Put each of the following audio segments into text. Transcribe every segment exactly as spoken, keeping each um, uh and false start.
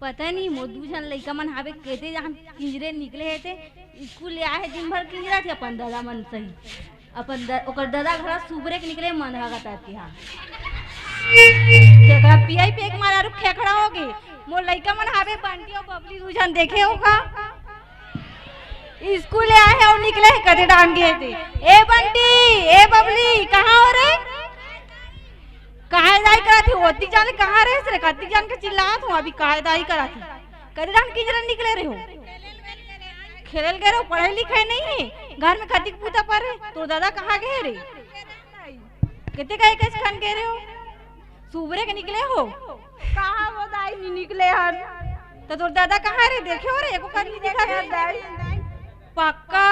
पता नहीं, मोर दू झन लइका मन हावे, केते जहां किंजरे निकले हे ते, स्कूल ले आए हे, दिन भर किंजरत हे अपन ददा मन सही। अपन द-, ओकर ददा घरा सुबरे के निकले मन हा गता के हा। खेखड़ा पियाई पेक मारा रुक खेखड़ा हो गे। मोर लइका मन हावे, बंटी अउ बबली दू झन देखे हो का? स्कूल ले आए हे अउ निकले हे कते डाहन गे हे ते। ए बंटी, ए बबली, कहां हो रे? काहे दाई करत हे? ओती जान ले कहां रहे रे? कति जान के चिल्लात हूं, अभी काहे दाई करत हे? कति जान किंजरन निकले रहे हो? खेलल गए रहो, पढ़ाई लिखाई नहीं है, घर में कतिक पूता पर है। तो दादा कहां गए रे? कितने का एक खन गए रहे हो? सुबरे के निकले हो? कहां वो दाई नहीं निकले हन? तो तोर दादा कहां रे? देखे हो रे, एको कन नहीं दिखा रे। पक्का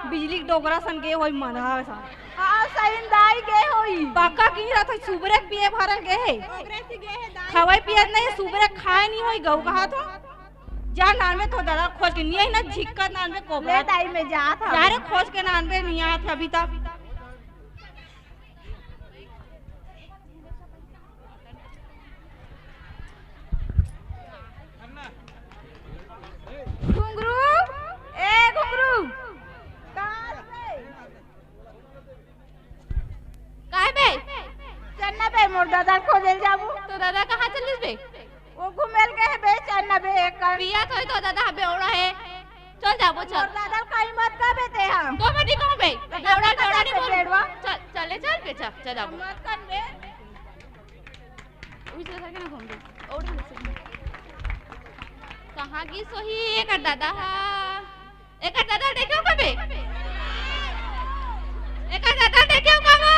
बिजली के डोकरा सन गे होई मधा सन। हां, सही दाई गे होई। पक्का की रात होई, सुबरे पिए भरल गे हे। खवाई पियत नहीं, सुबरे खाए नहीं होई, गऊ कहा तो। जा नानबे तो दादा खोज के नहीं आई ना, झिक्का नानबे को ले दाई में जात हूं। जा रे खोज के नानबे नहीं आत हे अभी तक। घुंगरू, ए घुंगरू, कहां बे? काय बे? चल ना बे, मोर दादा खोजे जाबू। तो दादा कहां चलिस बे? वो घूमेल गए हे बे, चल ना बे, एक कर। पिया तो, तो दादा हबे ओड़ा है। चल जाबो, चल। मोर दादा काई मत का बे ते हम। तो मैं नहीं कहूं बे। तो बेवड़ा, दादा बेवड़ा नहीं बोल। बेड़वा। चल, चले चल बे, चल, चल जाबो। मत कर बे। उइसे करके ना घूम दे। ओड़ा से। कहां गिस होही एकर दादा हा? एकर दादा देखे हो कबे? एकर दादा देखे हो कबो?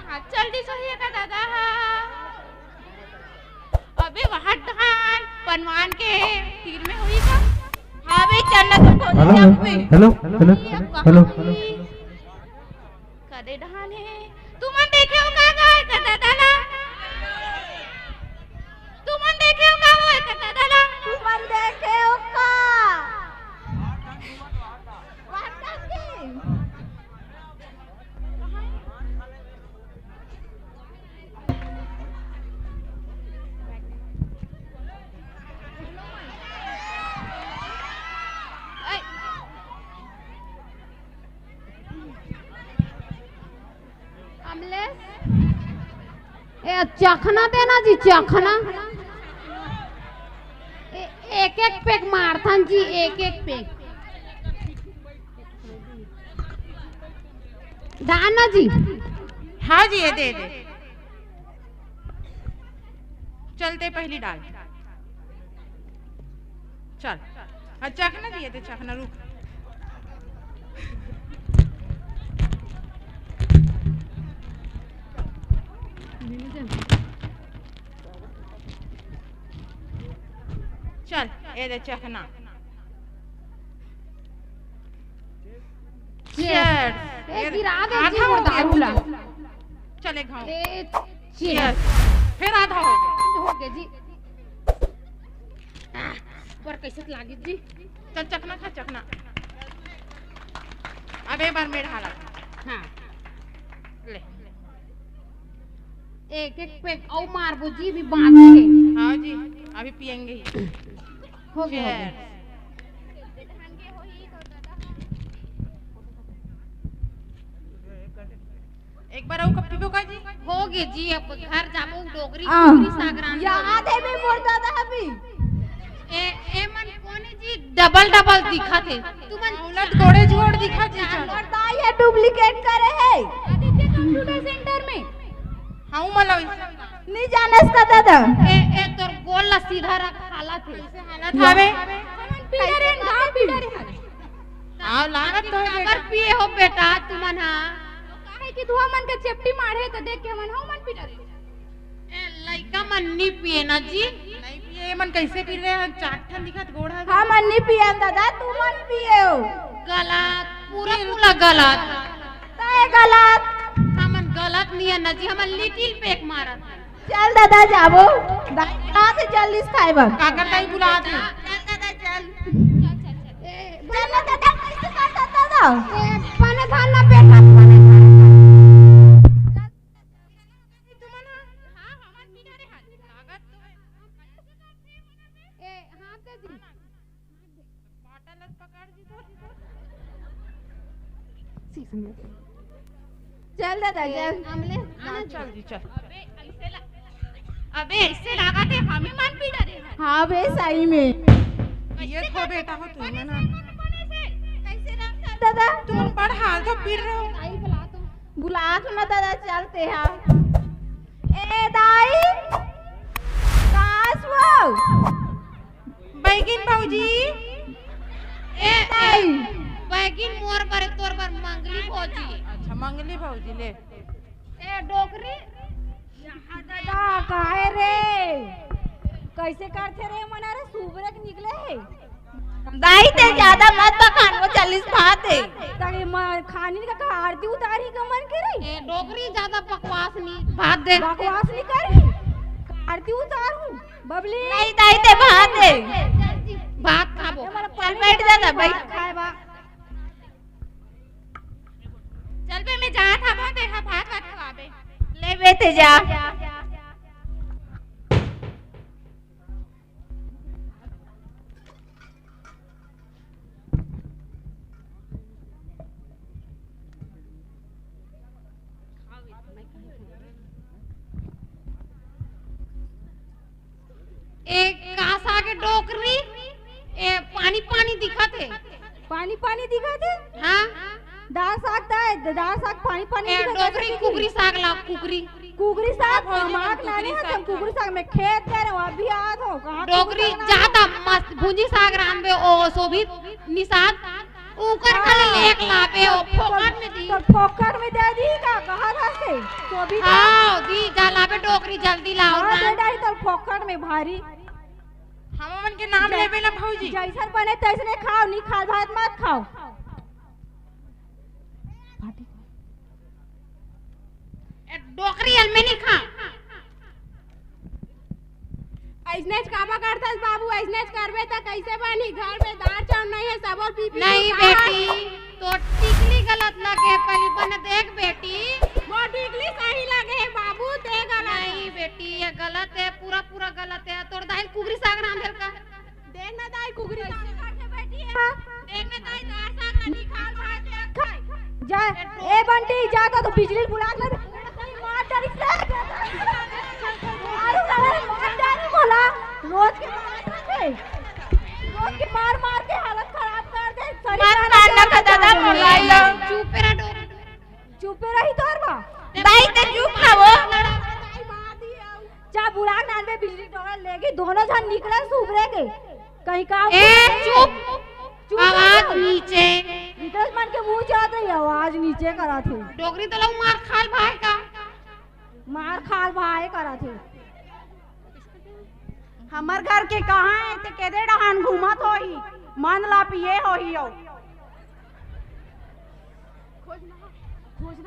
हां, चल दिस होही एकर दादा हा। अबे वहां धान पनवान के तीर में होही का? हां बे, चल ना तो खोज हेलो, जाबो बे। हेलो, हेलो, ये हेलो, कहां हेलो। होही? कदे डहान हे? तुमन देखे हो का गा एकर दादा ला? तुमन देखे हो का वो एकर दादा ला? तुमन देखे हो का? वाटन के? ऐ। अमलेश, ए, चखना देना जी, चखना। ए, एक एक पेक मारथन जी, एक एक पेक। दाना जी। हां जी, ये दे दे। चलते पहली डाल। चल। हां, चखना दिए थे, चखना, रुक। चल, ये दे चखना। Cheers। ए, गिरा दे जी, आधा हो गया, दारू ला। चल, एक घाव। ए, cheers। Cheers। फिर आधा हो गया। हो गया जी। आह, पर कैसे लागी जी? चल, चखना खा, चखना। अब एक बार मेरे हालत। हां। ले। एक एक पेक अउ मारबो जी, अभी बाकी है। हां जी, अभी पियेंगे ही। हो गया, हो गया। Cheers। एक बार अउ कप पीबो का जी? हो गे जी, अब घर जाबो, डोकरी आ, डोकरी सागरान याद हे बे मोर दादा अभी। ए, ए मन कोने जी, double double दिखत हे। तुमन औलत गोड़े जोड़ दिखत हे, चल। मोर दाई हे, duplicate करे हे। आदित्य computer center में। हां, मला वैसे। नहीं जानस का दादा? ए, ए, तोर गोल ला सीधा रख, हालत हे। हालत हावे। पीला रे, ना पीला रे। आव लागत तो हे काबर बेटा। पिए हो बेटा तुमन हा? काहे कि तुहा मन के चेपटी मारे त देख के मन हो मन पीटा रे। ए, लइका मन नी पिए ना जी। नहीं पिए, ये मन कैसे पी रहे हैं? चार ठन दिखत गोड़ हा। हमन नी पिए दादा, तुमन पिए हो। गलत, पूरा पूरा गलत। तय गलत। हमन गलत नी हे ना जी, हमन little pack मारत हन। चल दादा जाबो, दादा से जल्दी से खाए बर। काकर दाई बुलात हे। चल दादा चल। चल ना दादा, कैसे करता दादा? ए, पने धान ना बेटा, पने धान। चल दादा, चल। अमले, हाँ, चल जी, चल। अबे, ऐसे ला-, अबे, ऐसे लागत हे, हमी मन भी डरे हन। हाँ बे, सही में। ये तो बेटा हो तुम, है ना? कैसे रंग था दादा? तुम बड़ हाल तो पीड़ रहे हो। दाई बुला तो। बुला तो ना दादा, चलते हैं। ए दाई, कास वो? बैगिन भौजी। ए, ए, बैगिन मोर बर, तोर बर मंगली भौजी। अच्छा, मंगली भौजी ले। ए, डोकरी। दादा, काहे रे? कैसे करथे रे मना रे, सुबरे के निकले हे। दाई, ते ज्यादा मत बखान, वो चालीस भात हे। ताकि म-, खानी का, का आरती उतारी का मन करे? ए, डोकरी, ज्यादा बकवास नहीं, भात दे। बकवास नहीं करी, आरती उतारू। बबली। नहीं, दाई, ते भात दे। भात खाबो। चल, बैठ जा ना, बैठ। खाए बा। चल बे, मैं जात हवं, ते हा भात वात खवाबे। ले बे, ते जा। ए, का साग हे डोकरी? ए, पानी पानी दिखत हे। पानी पानी दिखत हे? हाँ। दार साग ता हे, दार साग पानी पानी ए, दिखत हे। डोकरी, कुकरी साग ला, कुकरी। कुकरी साग, हाँ, भौजी, हम आग कुकरी नानी साग हम कुकरी साग में खेत गए रहे, अभी आत हो। कहाँ डोकरी कुकरी साग ज्यादा मस्त भुंजी साग रांधबे, ओ शोभित निषाद। उकर खाली हाँ। लेक लाबे, ओ फोकट में दी। तो फोकट में दे दी का? कहा था से? तो भी हाँ, दी जा लाबे डोकरी, जल्दी लाओ हाँ, ना। दे डाई तो फोकट में भारी। हम मन के नाम जै-, लेबे ना भौजी। जैसन बने तैसने खाओ, नहीं खाल भात मत खाओ। ए, डोकरी अलमे नहीं खा। अइसनेच काबा करथस बाबू, अइसनेच करबे त कइसे बनही? घर में दार चाउर नइ हे, सबो पी पी नहीं के बेटी, तो टिकली गलत लगे, पहली बन देख बेटी। वो टिकली सही लगे हे बाबू, ते गलत। नहीं बेटी, ये गलत हे, पूरा पूरा गलत हे। तोर दाई कुकरी साग रांधेल का? देख ना दाई, कुकरी साग खा के बैठी है। देख ना दाई, दार साग ला निकाल, भात साग खाए। जा, ए बंटी, जा तो, तो बिजली बुला ले। मार डारी से। मारू ना, मार डारी बोला। रोज के मार के, रोज के मार मार के हालत खराब कर दे। शरीर मार खाना मारना चाहिए का दादा, बच्चा बोला। चुप रह डोकरी। चुपे रही तोर माँ। दाई, ते चुप ना वो। जा बुलाक नानबे बिजली टोरा लेगी, दोनों झन निकले सुबरे के। कहीं का ए, चुप। चुप आवाज रहो। नीचे। विकास मन के मुंह जात रही, आवाज नीचे करा थे। डोकरी तो लोग मार खाल भाई का। मार खाल भाई करा थे। हमर घर के कहाँ हे, ते केदे डहान घूमत होही, मन ला पिए होही हो।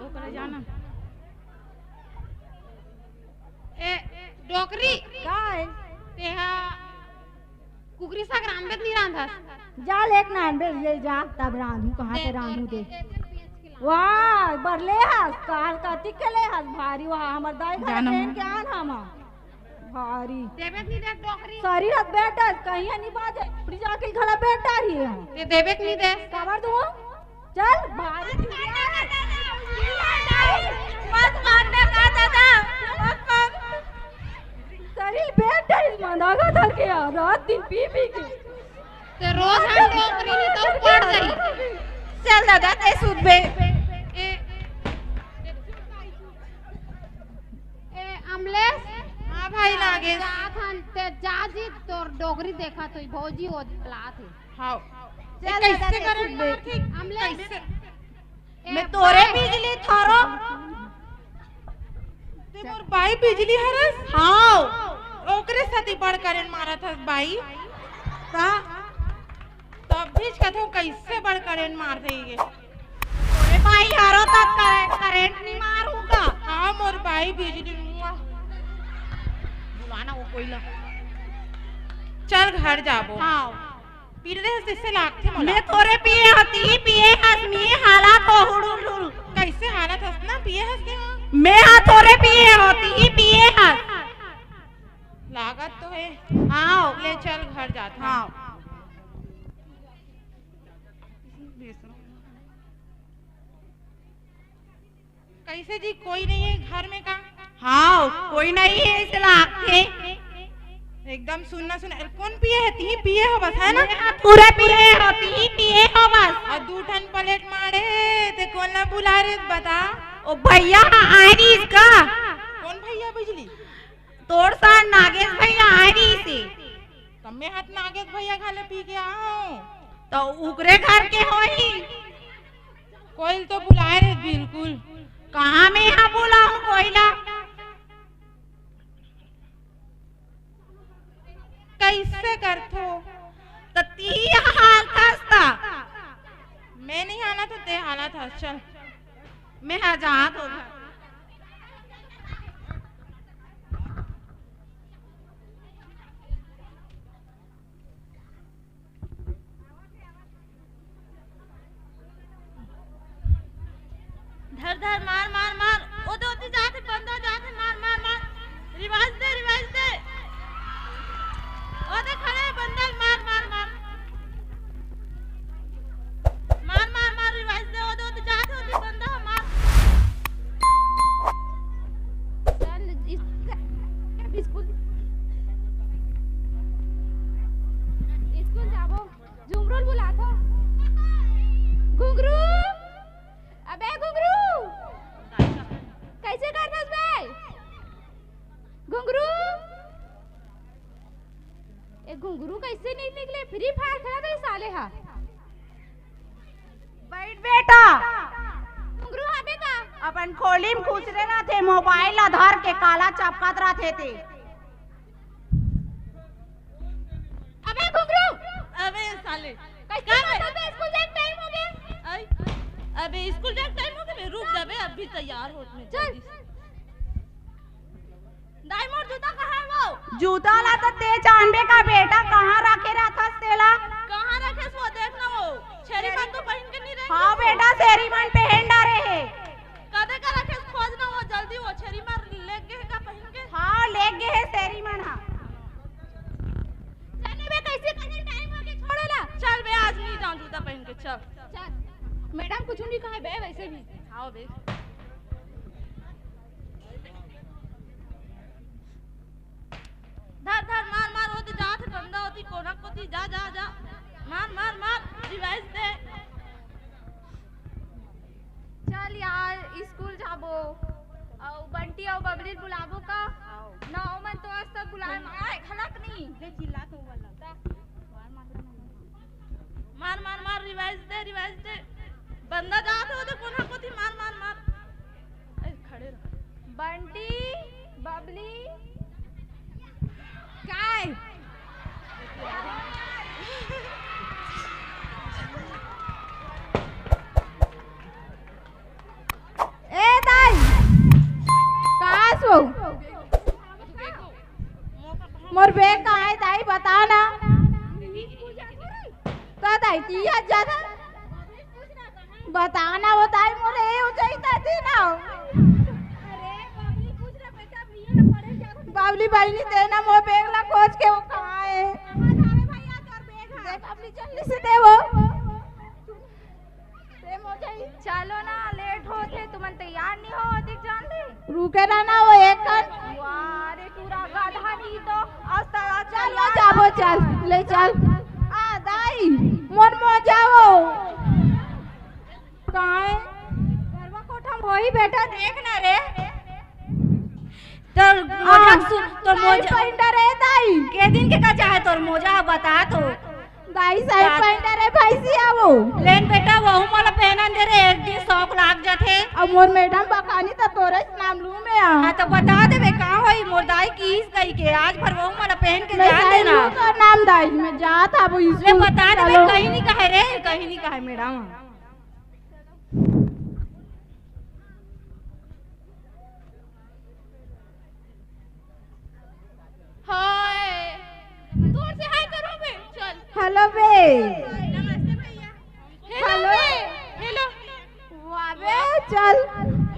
ओकरे जाना। ए, डोकरी। का हे? तेहा कुकरी साग रांधबे त नहीं रांधस? जा लेक नानबे, ये जा, तब रांधू, कहाँ से देख, रांधू तोर दे। के तेल पियाज के लान। वाह, बरले हस, काल कतिक के ले हस, भारी वाह, हमर दाई घर जाना पेन मन। के आन हमा। भारी। देबे नहीं दे डोकरी। सरी रख बेटा, कहीं नहीं बाजे, उड़ी जाके घला बेटा रही है। ते देबे के नहीं दे। काबर दूँ? चल, भारी। मत मारना का दादा, मत मार। सरी बेटा, इस मंदा का था क्या? रात दिन पी पी के। ते रोज हम डोकरी नहीं तो पड़ जाई। चल दादा, ते सूत बे। ए, ए, अमलेश। हाँ भाई, नागेश। जात हन, ते जा जी, तोर डोकरी देखा तो भौजी वो लात हे। हाँ। चल ए, कैसे दादा, ते करन सूत बे। मारथे? अमलेश। कैसे? ए, मैं तोरे बाय। बिजली थारो। ते मोर बाई बिजली हरस? हाँ। ओकरे साथी बड़ करेन मारत हस बाई। का? तब भी कथो कैसे बड़ करेन मार देंगे। तोरे बाई हरो तब करे-, करेंट नहीं मारूंगा। हाँ, मोर बाई बिजली मुआ। बुलाना वो कोई ला। चल घर जाबो। हाँ। पीरे हस तइसे लागथे मोला। मैं थोरे पिए हती, पिए हस मी हालत हो हुड़ुल हुड़ुल। कैसे हालत हस ना, पिए हस के? मैं हा थोरे पिए होती, पिए हस। लागत तो हे। हाँ। ले चल, घर जात हन। हाँ। कैसे जी, कोई नहीं है घर में का? हाँ, कोई नहीं है, ऐसे लागथे। एकदम सुन ना, सुन। कोन पिए हे? तिही पिए हो बस, है ना? मैं हा पूरा पिए हो, तिही पिए हो बस। अउ दू ठन प्लेट मारे, ते कोन ला बुलाए रहे बता? ओ भैया आए रहिस का? कोन भैया बिजली? तोर साथ नागेश भैया आए रहिस हे। त मैं हा त नागेश भैया घर ले पी के आए हंव। त उकरे घर के होही। कोई ल तो बुलाए रहे बिल्कुल। कहाँ मैं हा बुलाहूँ कोई ला? कैसे करथो? त तिही हालथस त। मैं नहीं हालत हंव, ते हालत हस। चल। मैं हा जात हंव घर। धर, धर, मार, मार, मार। ओ दे, ओ दे जात हे, बंदा जात हे, मार, मार, मार। रिवाज दे, रिवाज दे। ओ दे खड़े हे बंदा, मार, मार, मार। मार, मार, मार, रिवाज दे, ओ दे, ओ दे जात हे, ओ दे बंदा हे, मार। चल, इस-, स्कूल, स्कूल जाबो। झुमरू ल बुलाथो। घुंगरू, अबे घुंगरू, कैसे करथस बे? घुंगरू, ए घुंगरू कैसे नहीं निकले? Free Fire खेलत हे साले हा। बैठ बेटा। घुंगरू हबे का? अपन खोली म खुसरे रथे, मोबाइल ला धर के काला चपकत रथे ते। अबे घुंगरू! अबे साले, कैसे का बे? करत हस बे? स्कूल जाए के टाइम होगे। आई, अबे स्कूल जाए के टाइम होगे बे, रुक जा बे, अभी तैयार होत में चल। जल्दी से। दाई, मोर जूता कहाँ हे वो? जूता ला तो ते जानबे का बेटा, कहाँ रखे रथस तेला? कहाँ रखेस वो? देख ना वो, छेरी मन तो पहिन के नहीं रहे। हाँ बेटा, छेरी मन पहन डारे हे। कदे का रखेस, खोज ना वो जल्दी, वो छेरी मन लेग गे हे का पहिन के? हाँ, लेग गे हे छेरी मन हा। जाने बे, कैसे करे, टाइम होगे, छोड़ो ला। चल बे, आज नहीं जाऊँ जूता पहिन के, चल। चल। मैडम कुछ नहीं कहे बे, वैसे भी। हाँ बे। धर, धर, मार, मार, ओ दे जात हे बंदा, ओ दे कोना कोती, जा, जा, जा। मार, मार, मार, रिवाइज दे। चल यार, स्कूल जाबो। अउ बंटी अउ बबली ल बुलाबो का? ना, ओमन तो आज तक बुलाए, आए, खलक नहीं। दे चिल्ला तो वाला। मार, मार, मार, रिवाइज दे, रिवाइज दे। बंदा जात हे, ओ दे कोना कोती, मार, मार, मार। ए, खड़े रह। बंटी, बबली। काय? ए दाई, कहाँ हस वो? मोर बैग कहाँ हे दाई, बता ना। का दाई, की आज जाना? बता ना वो दाई, मोर ए हो जाई ता थी ना। बाबली बहिनी, दे ना मोर बैग ला खोज के, वो कहाँ हे? दे बाबली, जल्दी से दे वो। चलो ना, लेट होथे, तुमन तैयार नहीं हो, अधिक जान ले। रुके रहना वो एक कन। वाह रे, टूरा गधा नहीं तो, आज साला चलो, चल, जाबो, चल, ले चल। आ, दाई, मोर मोजा वो। काय? गरवा कोठा में होही बेटा, देख ना रे। तोर मोजा आ, सु-, तोर साड़ी मोजा पहिन डरे दाई। के दिन के का चाहे तोर मोजा, बता तो। दाई साड़ी का? पहिन डरे भैंसी आवो। लेन बेटा, वहू मोला पहनन दे रे, एक दिन शौक लाग जाथे। अब मोर मैडम बकानी त तोरे नाम लू में आ। हाँ, तो बता देबे का होई, मोर दाई किस कही के, आज भर वहू मोला पहन के मैं जान साड़ी देना। लू तोर नाम दाई, मैं जात आवो ले स्कूल। बता देबे, चलो। कहीं नहीं कहे रे, कहीं नहीं कहे मैडम। हाय। तोर से हाय करो बे, चल। हेलो बे। नमस्ते भैया। Hello hello. बे। हेलो। वाह बे, चल।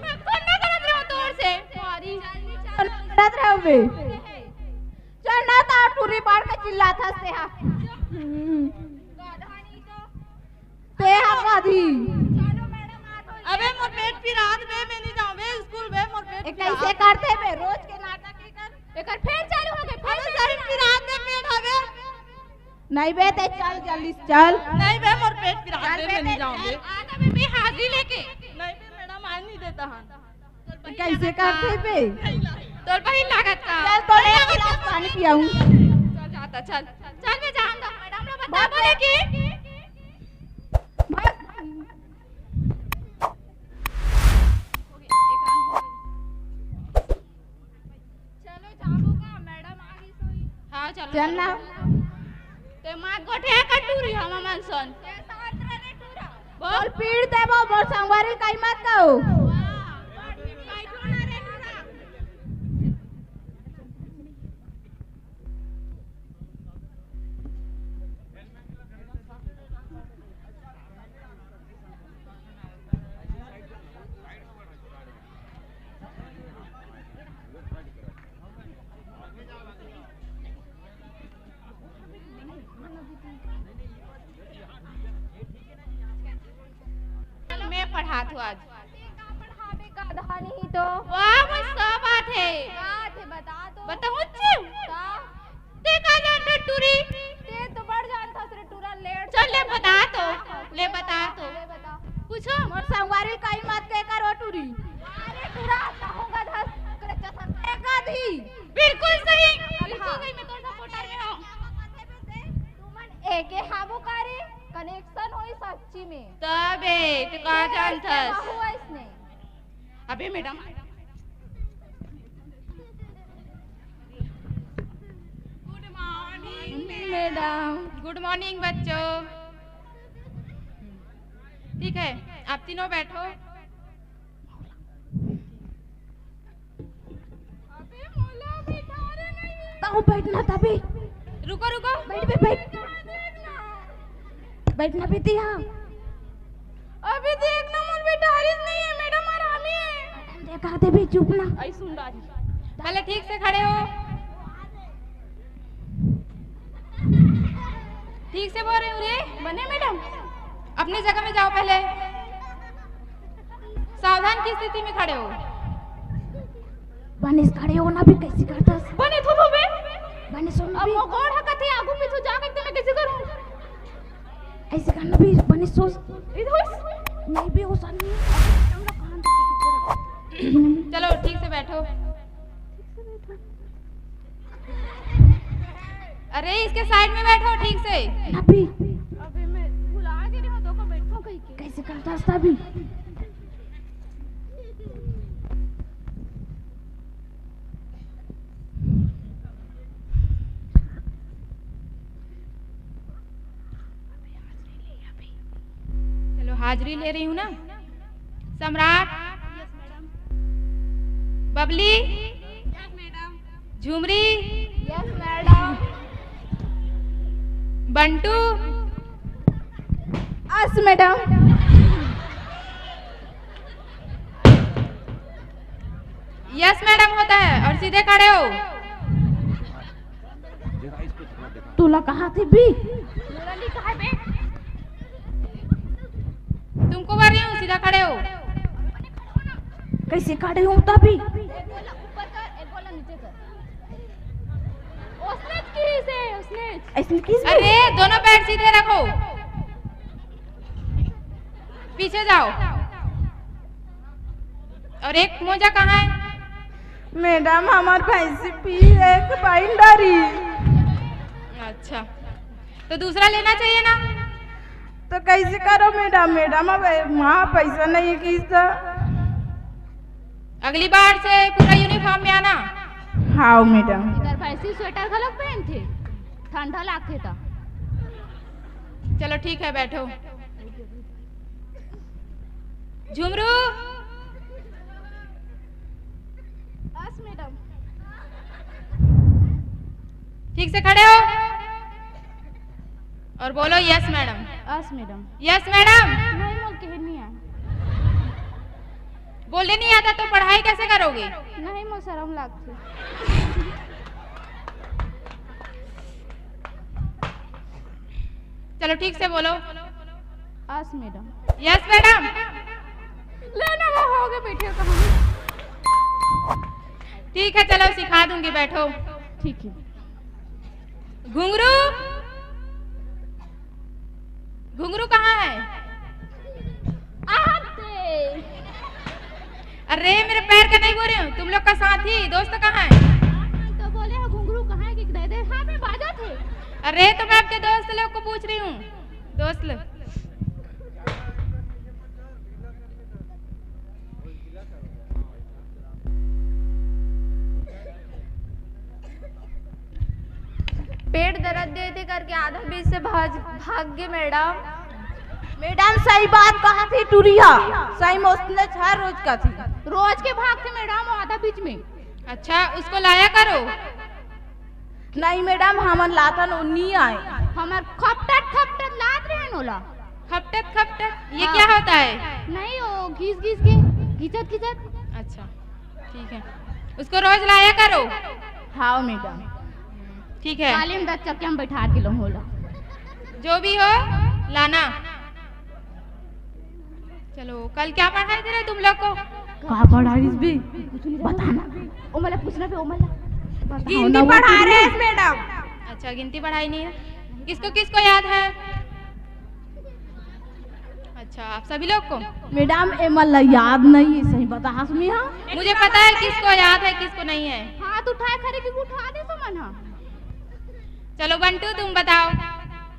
मैं कौन ना करत रहो तोर से? सॉरी। करत रहो बे। पूरी बाढ़ के चिल्लात हस तेहा। हम्म। ते हा गाधी। अबे मोर पेट पिरात बे, मैं नहीं जाऊँ बे स्कूल बे, मोर पेट ए, कैसे करते बे? रोज के नाटक ही कर। एकर फेर चालू हो गए, फेर अबे सही पिरात बे, पेट हवे। नहीं बे, ते चल जल्दी से चल। नहीं बे, मोर पेट पिरात बे, मैं नहीं जाऊँ बे। आना बे, मैं हाजिरी लेके। नहीं बे मैडम, आ नहीं देता हन। कैसे करते बे? तोर बहिन लागत का? चल, तोरे एक गिलास पानी पियाऊं। चल जाता, चल। चल बे, जान दो। मैडम ने बता बस। बोले कि बस। चलो जाबो का? मैडम आ गई सोई। हाँ, चलो, चल चलो। ना। ते माँ गोठे का टूरी हम मन सन। बोल। बोल पीड़ देबो, मोर संगवारी काई मत कहो। मैं पढ़ात हूँ आज। ते का पढ़ाबे, गधा नहीं तो। वाह, बस सब बात है। बात है, बता तो। बताऊँ चू? का? ते का जानत टूरी? ते तो बड़ जानत हस रे टूरा, लेट चल ले से बता तो, बता। ले बता तो। ले बता। पूछो। मोर संगवारी काई मत के करो टूरी। अरे टूरा, कहूँगा धस, करे चसन। ते गधी। बिल्कुल सही। बिल्कुल सही, मैं तो सपोर्टर में हूँ। तुमन एके हाबो का रे, कनेक्शन होई सच्ची में। तबे, ते का जानत हस? हुआ इसने। अबे मैडम। गुड मॉर्निंग मैडम। गुड मॉर्निंग बच्चों। ठीक है, आप तीनों बैठो। अबे मोला बैठा रे नहीं। ताऊ बैठना तभी। रुको, रुको। बैठ बे, बैठ। बैठना बेटी, हाँ। अभी देख ना, मोर बेटा हरीश नहीं है, मैडम आरामी है। देखा दे भी, चुप ना। आई सुन राज। पहले ठीक से खड़े हो। ठीक से बोल रही हूँ रे। बने मैडम? अपनी जगह में जाओ पहले। सावधान की स्थिति में खड़े हो। बने खड़े हो ना भी, कैसे करता? बने थो थो बे। बने सुन अब भी। वो गोड़ हकत है, आगू पीछू जा के मैं कैसे करूँ? ऐसे करना भी, बने सोच। इधर। नहीं भी हो सकती। चलो, ठीक से बैठो। अरे, इसके साइड में बैठो ठीक से। अभी। अबे, मैं भुला के रही हूँ, तो को बैठो कहीं के। कैसे करता था अभी? चलो, हाजिरी ले रही हूँ ना। सम्राट। Babli. Jhumri. Yes madam. Bantu. Yes madam. Yes madam होता है और सीधे खड़े हो। तुला कहा थे भी? तुमको बोल रही हूँ, सीधा खड़े हो। कैसे खड़े हो तभी? उसने की से, उसने। ऐसे की से? अरे, दोनों पैर सीधे रखो, पीछे जाओ। और एक मोजा कहाँ है? मैडम, हमार भैंसी पी एक बाइंडरी। अच्छा, तो दूसरा लेना चाहिए ना। तो कैसे करो मैडम? मैडम, अब वहाँ पैसा नहीं है किस तो। अगली बार से पूरा यूनिफॉर्म में आना। हाँ मैडम। इधर भैंसी स्वेटर घलोक पहनथे, ठंडा लागथे त। चलो ठीक है, बैठो। Jhumru, yes madam. ठीक से खड़े हो और बोलो, yes madam. Yes madam. Yes madam. नहीं, मोर कहे नहीं आए। बोलने नहीं आता तो पढ़ाई कैसे करोगे? नहीं, मोर शर्म लागथे। चलो, ठीक से बोलो। Yes madam. Yes madam. लेना वो हो गए, बैठे हो तो हम। ठीक है, चलो, सिखा दूंगी, बैठो। ठीक है। घुंघरू, घुंघरू कहाँ है? आते। अरे, मेरे पैर का नहीं बोल रही हूँ, तुम लोग का साथी दोस्त कहाँ है? तो बोले हैं घुंघरू कहाँ है कि दे दे। हाँ, मैं बाजा थे। अरे, तो मैं आपके दोस्त लोग को पूछ रही हूँ, दोस्त लोग। पेट दर्द देते करके आधा बीच से भाग, भाग गए मैडम। मैडम, सही बात कहा थी टुरिया, सही में उसने हर रोज का थी। रोज के भाग थे मैडम, वो आधा बीच में। अच्छा, उसको लाया करो। नहीं मैडम, हमन लाथन, वो नहीं आए। हमर खपटत खपटत लात रहे ओला। खपटत खपटत, ये हाँ। क्या होता है? नहीं, वो घिस घिस के, घिचत घिचत। अच्छा, ठीक है, उसको रोज लाया करो। हाँ मैडम। ठीक है। काली में दस चक्के में बैठा के लो होला। जो भी हो, लाना। चलो, कल क्या पढ़ाए थे रे तुम लोग को? का पढ़ाइस बे? बताना। ओ मला पूछना बे, ओ मला। बताओ गिनती ना, वो पढ़ा रहे हैं मैडम। अच्छा, गिनती पढ़ाई नहीं है। किसको किसको याद है? अच्छा, आप सभी लोग को? मैडम, ए मला याद नहीं है, सही बता हसमी हाँ। मुझे पता है किसको याद है, किसको नहीं है। हाथ उठाए खरे कि उठा दे सुमन हाँ। चलो बंटू, तुम बताओ।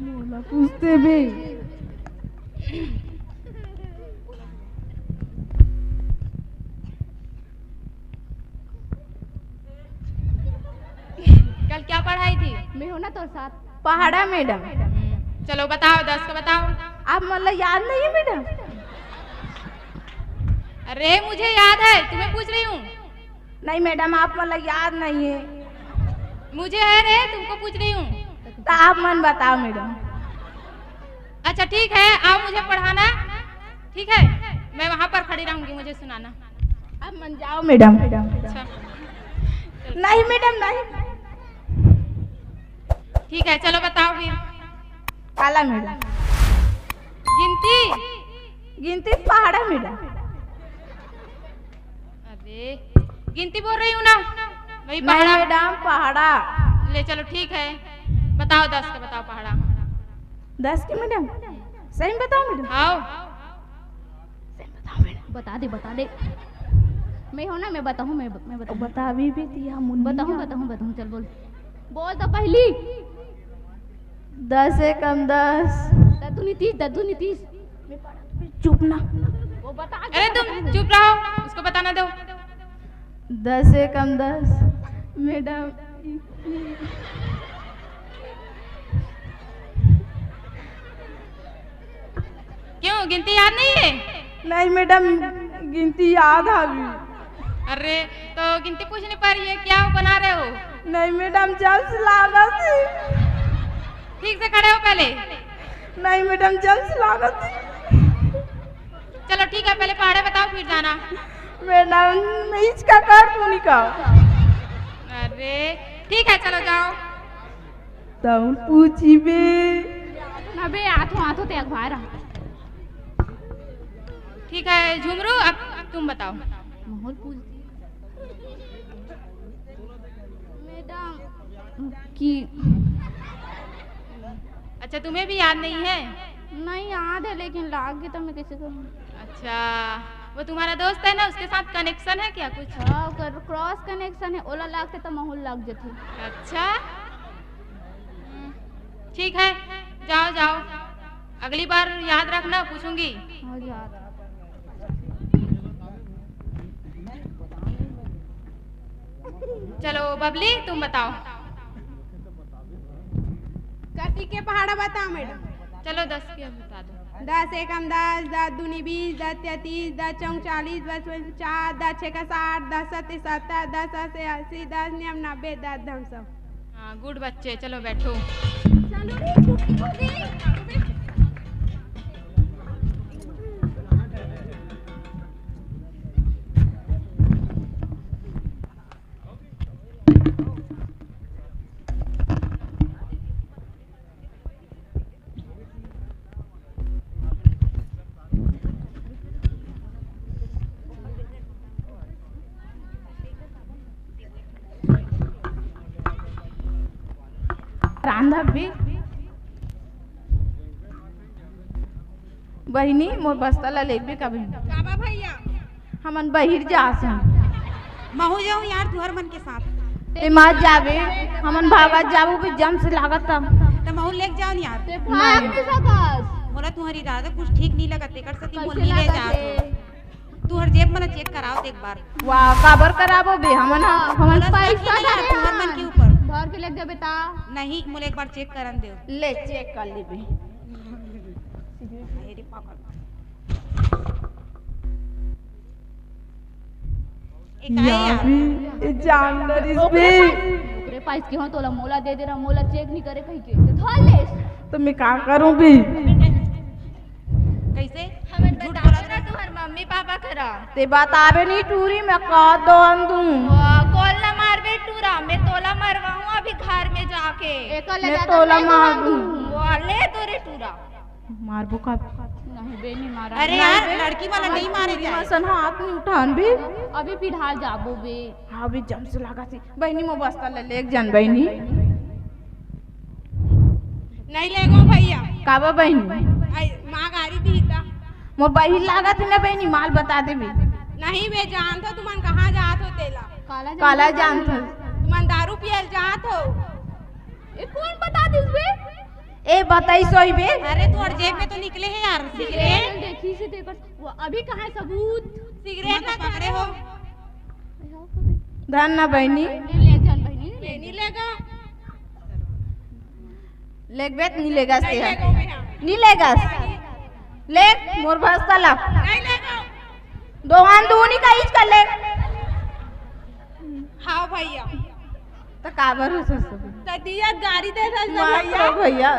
मोला पूछते बे। कल क्या पढ़ाई थी? मैं हूँ ना तोर साथ। पहाड़ा मैडम। हम्म, चलो बताओ, दस का बताओ। आप मतलब याद नहीं है मैडम? अरे मुझे याद है, तुम्हें पूछ रही हूँ। नहीं मैडम, आप मतलब याद नहीं है। मुझे है रे, तुमको पूछ रही हूँ। तो आप मन बताओ मैडम। अच्छा ठीक है, आओ मुझे पढ़ाना, ठीक है, मैं वहां पर खड़ी रहूंगी, मुझे सुनाना। आप मन जाओ मैडम। अच्छा। नहीं मैडम, नहीं। ठीक है, चलो बताओ फिर। काला मैडम। गिनती। गिनती पहाड़ा मैडम। अरे, गिनती बोल रही हूँ ना, वही नहीं पहाड़ा। मैडम, पहाड़ा। ले चलो, ठीक है, बताओ, दस का बताओ पहाड़ा। दस के मैडम, सही में बताओ मैडम। हाँ। सही में बताओ मैडम। बता दे, बता दे। मैं हूँ ना, मैं बताऊँ, मैं मैं बताऊँ। बता भी भी दिया मुन्नी। बताऊँ, बताऊँ, बताऊँ, चल बोल। बोल तो पहली। दस एकम दस। दद्दू नीतीश, दद्दू नीतीश। चुप ना। वो बता। अरे तुम चुप रहो, उसको बताना दो। दस एकम दस। मैडम। क्यों, गिनती याद नहीं है? नहीं मैडम, गिनती याद है अभी। अरे, तो गिनती पूछ नहीं पा रही है, क्या बना रहे हो? नहीं मैडम, जल्द से लागत है। ठीक से खड़े हो पहले। नहीं मैडम, जल्द से लागत है। चलो ठीक है, पहले पहाड़ा बताओ, फिर जाना। मैडम, मैं इसका कर दूँ नहीं का? अरे ठीक है, चलो जाओ। तउन पूछी बे। अबे आथो, आथो ते अखबार आ। ठीक है झुमरू, अब तुम बताओ। माहौल पूछ। मैडम की। अच्छा, तुम्हें भी याद नहीं है? नहीं याद है, लेकिन लाग गए तो मैं कैसे करूँ? अच्छा, वो तुम्हारा दोस्त है ना, उसके साथ कनेक्शन है क्या कुछ? हाँ, ओकर क्रॉस कनेक्शन है, ओला लागते तो माहौल लाग जथे। अच्छा, हम्म, ठीक है, जाओ जाओ, अगली बार याद रखना, पूछूंगी। हाँ, याद। चलो बबली, तुम बताओ। कति के पहाड़ा बताओ मैडम। चलो दस के बता दो। दस एकम दस, दस दूनी बीस, दस तिया तीस, दस चौक चालीस, दस पंच पचास, दस छक्का साठ, दस सत्ते सत्तर, दस अट्ठे अस्सी, दस नव नब्बे, दस धम सौ। हाँ, गुड बच्चे, चलो बैठो। चलो रे, छुट्टी हो गई। रांधब भी। बहिनी, मोर बस्ता ला लेबे का बहिनी? काबा भैया? हमन बहिर जास हन। महू जाऊं यार तुहर मन के साथ। ते मत जाबे, हमन भागत जाबो भी जम से लागत त। त महू लेके जाओ न यार। ते भाग नहीं। नहीं सकस। मोला तुहर इरादा कुछ ठीक नहीं लगत, तेकर सेती मोला कैसे नहीं ले लागत जात हे? हो। तुहर जेब मन चेक कराओ त एक बार। वाह, काबर कराबो बे? हमन ह, हमन मोला पैसा शक नहीं यार, धरे तुहर मन हन। के ऊपर। धर के लेके जाबे ता। नहीं, मोला एक बार चेक करन देव। ले, चेक कर लेबे। अरे पागल। ए, का है यार? भी, ए, जान डरिस ओकरे भी। पास, ओकरे पास के हो, तोला मोला दे दे रहा, मोला चेक नहीं करे कही के। तो धर ले। तो मैं का करूं भी? कैसे? हमें झूठ बता बोला दे ना, तुम्हारे मम्मी पापा करा। ते बताबे नहीं टूरी, मैं का दोन दूं। वाह, कौन ला मारबे टूरा, मैं तोला मरवाऊं अभी घर में जाके। एकर ले मैं जाकर तोला मैं मार मार दूं। दूं। वाह, ले तो रे टूरा। मारबो का? नहीं बे, नहीं मारा। अरे नहीं यार, बे। लड़की वाला नहीं मारे जाए। सन हाथ नहीं उठान भी। अभी फिलहाल जाबो बे। हाँ, अभी जम से लगा सी। बहिनी, मो बस्ता ले लेके जान बहिनी। नहीं लेगो भैया। काबा बहिनी? आई, माँ गारी दी ता। मो बहिन लागत है ना बहिनी, माल बता दे भी। नहीं बे, जानत हो तुमन कहाँ जात हो तेला? काला काला जानत हो। जानत हो। तुमन दारू पियल जात हो। ए, कौन बता दिस बे? ए, बताई सोई बे। अरे, तोर जेब में तो निकले है यार, सिगरेट। सिगरेट। देखी से तेकर, वो अभी कहाँ है सबूत? सिगरेट ना पकड़े हो। धन ना बहिनी। ले जान बहिनी, ले नहीं लेगा। लेगबे त नहीं लेगा से। नहीं लेगा। नहीं लेगा। ले, मोर भस्ता ला। नहीं लेगा। दोहान दूनी का इच कर ले। हाँ भैया। त काबर हो ससुर? त दिया गारी दे दस मत रो भैया,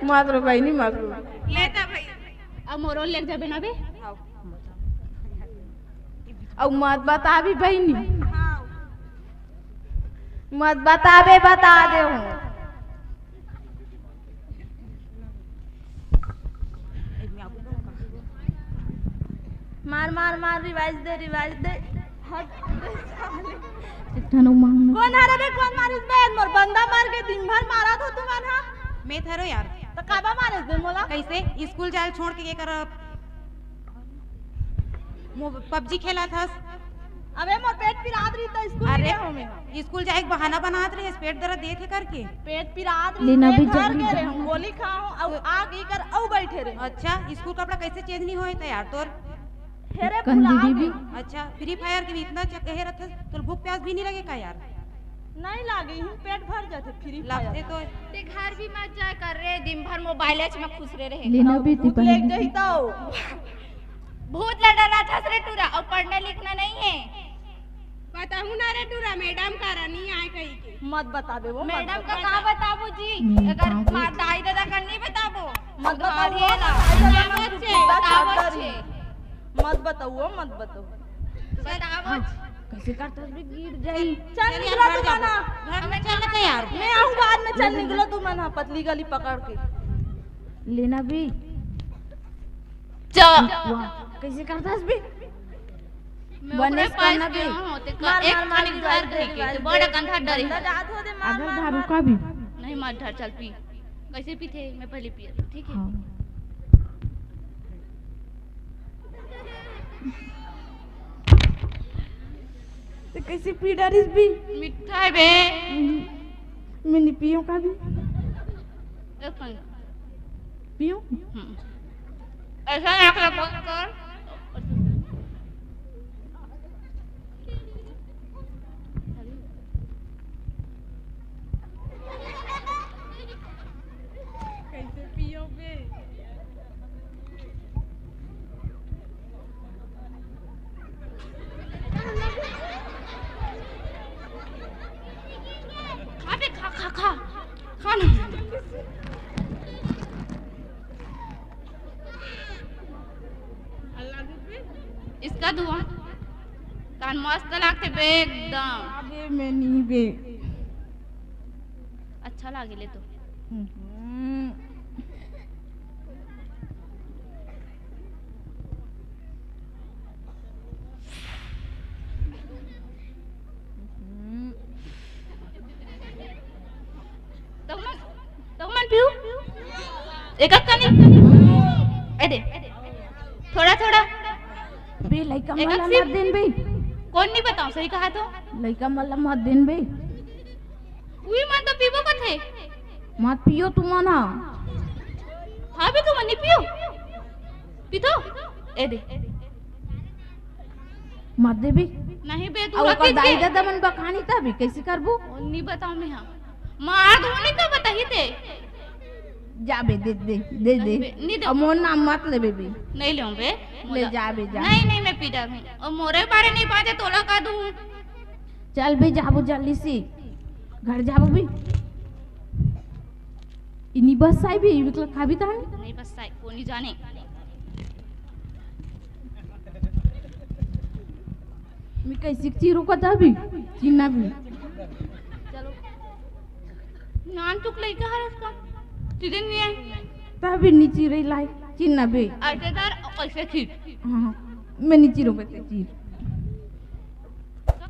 मत रो बहिनी, मत रो। लेता भैया। अब मोरो लेके जाबे ना बे। अब मत बताबी बहिनी। हाँ। मत बताबे, बता दे हूँ। मार, मार, मार, रिवाइज दे, रिवाइज दे। हट। एक ठन अउ मांग। कौन हरे बे, कौन मारिस बे? मोर बंदा मार के दिन भर मारा था तुमन हा। मैं थरो यार। त काबा मारिस बे मोला? कैसे? स्कूल जाल छोड़ के के करब? मो-, पबजी खेला थस। अबे मोर पेट पिरात रही त स्कूल अरे, नहीं गए हों मैं। स्कूल जाए के बहाना बनात रहे, पेट दर्द देत हे करके। पेट पिरात रही, लेना मैं भी घर जरूरी गे रहे हूँ, गोली खा हूँ, अउ आ गई कर, अउ बैठे रहे। अच्छा, स्कूल कपड़ा कैसे चेंज नहीं होए था यार तोर? हेरे कंदी भुला दीदी। गई। अच्छा, फ्री फायर के भी इतना चक्कर हे रथस, तोर भूख प्यास भी नहीं लगे का यार? नहीं लागे, इही पेट भर जाथे फ्री फायर। लगथे तो। ते घर भी मत जाए कर रे, दिन भर मोबाइल में खुसरे रहे। लेना भी भूत लेग जाही तो। भूत ला डराथस रे टूरा, अउ पढ़ना लिखना नहीं है। बताहू ना रे टूरा, मैडम करा नहीं आए कही के। मत बताबे वो, मत मैडम का बता। का बताबो जी? हम्म, अगर हाँ, माँ दाई दादा का नहीं बताबो। मत बताओ, ये ला। मत बताओ, बताबो, बताबो। मत बताओ, मत बताओ। बताबो। हाँ, कैसे करता है, गिर जाई। चल चल निकलो यार, घर तू जाओ। मना। घर में चल के यार। मैं आऊँ बाद में, चल निकलो तू मना, पतली गली पकड़ के। लेना भी। चल। वाह, कैसे करता है बे? मैं बने ओकरे पास करना के बे। हूँ, ते का मार, एक मार, खानी मार, घर मार, कहीं के, मार, ते बड़ा मार, कंधा डरे। मार, मार, मार, आधा मार, दारू मार। का भी। नहीं, मत धर, चल पी। कैसे पीथे? मैं पहले पिए, ठीक है? हाँ। ते कैसे पी डारिस बे? मिठा है बे। हम्म। मैं नहीं पियो का भी। एक मिनट। पियो? हम्म। ऐसा ना कर, बंद कर। कैसे पियो बे? खा बे, खा, खा, खा। खा ना। इसका धुआं कान मस्त लागथे बे एकदम। अबे मैं नहीं बे। अच्छा लागे ले तो। हम्म। हम्म। तो मैं पीऊ? एक एक कनी। ए दे। थोड़ा थोड़ा। बे, लइका मन ला मत देन बे। कौन नहीं बताऊं, सही कहा तो। लइका मन ला मत देन बे। उई मन तो पीबो कथे। मत पियो तुमन हा। हाँ बे, तुमन नहीं पियो। पी तो। ए दे। मत देबी। नहीं बे, तू अउ ओकर दाई ददा मन बखानी तभी कैसे करबू? नहीं बताऊं मैं, हाँ। मार दूंगी तो बताही ते। जा बे, दे दे। दे दे। नहीं दे। अब मोर नाम मत लेबे बे। नहीं लेऊं बे। ले जा बे, जा। नहीं नहीं, मैं पी डालूं। और मोरे बारे नहीं बाजे, तोला का दूं? चल बे, जाबो जल्दी से। घर जाबो बे। इनी बस आई बे, इबकला खाबी तान। नहीं बस आई, कोनी जाने। मैं कैसे चीरू का तभी चिन्ना भी। चलो। नान चुक लइका हरस का। चिदिन नहीं है। तभी नी चीरे लाई। चिन्ना बे। ऐसे दर, ऐसे खींच। हाँ, मैं नी चीरू का चीर।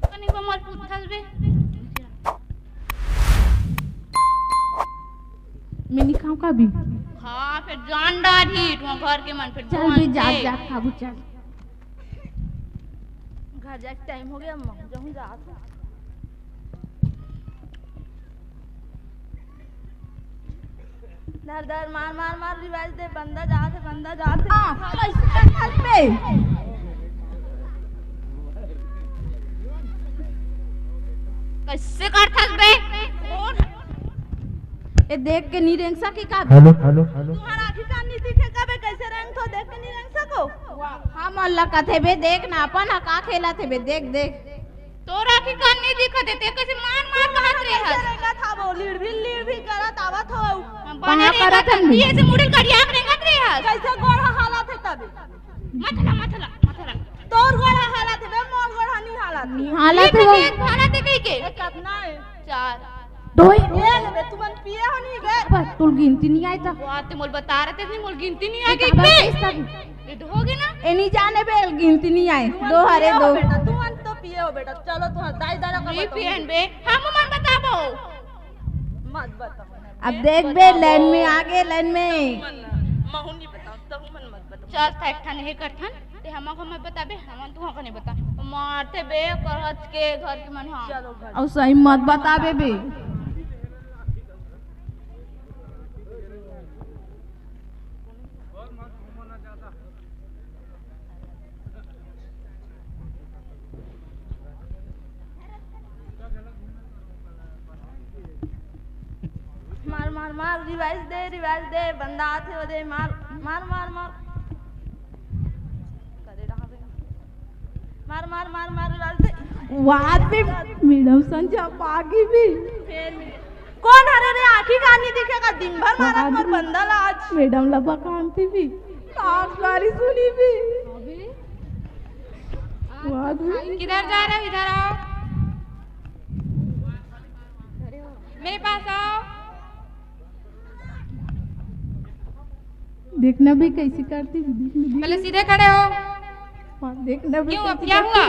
कनी को मत पूछल बे। मैं नहीं खाऊं का भी। हाँ, फिर जान डारी, तुम घर के मन फिर चल भी जा, जा, खाबू चल। घर जाके टाइम हो गया, मैं जाऊं, जा। धर धर मार मार मार, रिवाज दे, बंदा जात है, बंदा जात है। हाँ, कैसे करथस बे? कैसे करथस बे? ए, देख के नहीं रेंग सके का? Hello, hello, hello. तुम्हारा आँखी कान नहीं दिखे का बे? कैसे रेंग थो, देख के नहीं रेंग सको? हम अल्लाह कथे बे, देख ना, अपन हा का खेला थे बे, देख, देख। तोरा की कान नहीं दिखत हे, ते कैसे मार मार कहत रे हस? रेंगत हवो, लीड़ भी लीड़ भी करत आवत हो। बने कहाँ रेंगत करत हन? ये से मुड़ी कड़िया के रेंगत रे हस। कैसे गोड़ हालत है तभी? मत ला, मत ला, मत ला। तोर गोड़ हालत है बे, मोर गोड़ नहीं हालत। नहीं हालत ये है। देख, हालत है कहीं के? ए, कितना है? चार। दोई। ए, ले बे, तुमन पिए हो नहीं बे? बस, तुल गिनती नहीं आए तो। बात मोल बता रहे थे, नहीं मोल गिनती नहीं आ गई बे। ये तो हो गई ना? ए, नहीं जाने बे, गिनती नहीं आए। दो हरे दो। बेटा, तुमन तो पिए हो बेटा। चलो, तुम दाई दादा का नहीं बताओ। पियन बे, हम मन बताबो। मत बताओ। अब देख बे, लाइन में आगे, लाइन में। महू नहीं बताओ, तहु मन मत बताओ। चल, था एक ठन हे करथन, ते हमन को मत बताबे, हमन तुहा को नहीं बता। मारथे बे, कहत के घर के मन, हाँ। चलो घर। अउ सही मत बताबे बे। मार मार मार, रिवाइज दे, रिवाइज दे, बंदा आथे वो दे, मार मार मार मार। करे रहा बे। मार मार मार मार, रिवाइज दे। वाह बे, मैडम संजा पागी भी। फेर भी। कौन हरे रे, आँखी कान नहीं दिखे का, दिन भर मारत मोर बंदा ला आज। मैडम ला बखानती भी, का गारी सुनी भी। अभी? वाह, आप भी। किधर जा रहे हो? इधर आओ, मेरे पास आओ। देखना भी कैसी करती, देखना भी। पहले सीधे खड़े हो। हाँ, देखना भी क्यों, अब कैसी क्या करती।